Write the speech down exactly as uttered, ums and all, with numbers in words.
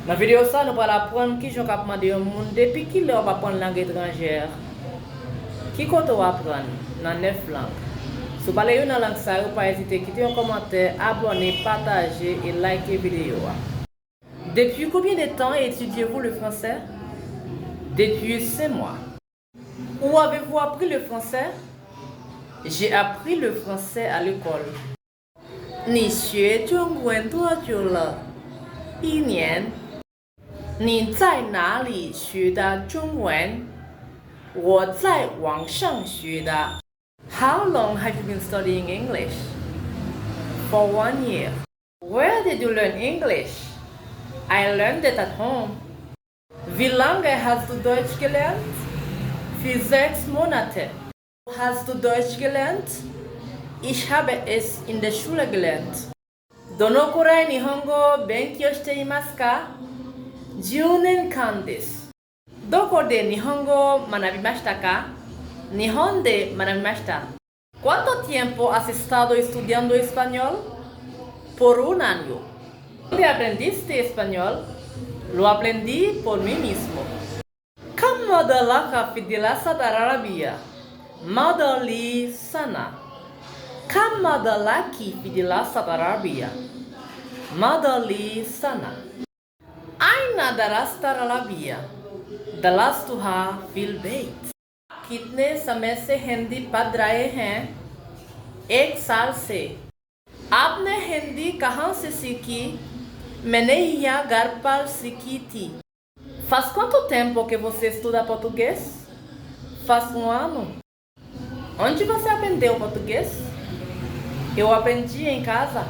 Nan videyo sa, nou pral aprann kijan w ka ap mande yon moun depi kilè w ap aprann lang etranjè. Ki kote w aprann nan nèf lang. Si w pale youn nan lang sa yo, pa ezite kite yon kòmantè, abòne, pataje e like videyo a. Depuis combien de temps étudiez-vous le français? Depuis cinq mois. Où avez-vous appris le français? J'ai appris le français à l'école. 你学中文多久了？一年。你在哪里学的中文？我在网上学的。How long have you been studying English? For one year. Where did you learn English? I learned it at home. Wie lange hast du Deutsch gelernt? Für sechs Monate. Hast du Deutsch gelernt? Ich habe es in der Schule gelernt. どのくらい日本語を勉強していますか？ 10年間です。 Doko de Nihongo manabimashita ka? Nihon de manabimashita. ¿Cuánto tiempo has estado estudiando español? Por un año. ¿Dónde aprendiste español? Lo aprendí por mí mismo. Kam madalaka fidilasat arabia? Madali sana. Kam madalaki fidilasat arabia? Madali sana. Aina darasta arabia? Dalastuha fil beit. Kitne samese hindi padraye hain? Ek sal se. Apne hindi kahan se siki? Mene ia garpal siki ti. Faz quanto tempo que você estuda português? Faz um ano. Onde você aprendeu português? Eu aprendi em casa.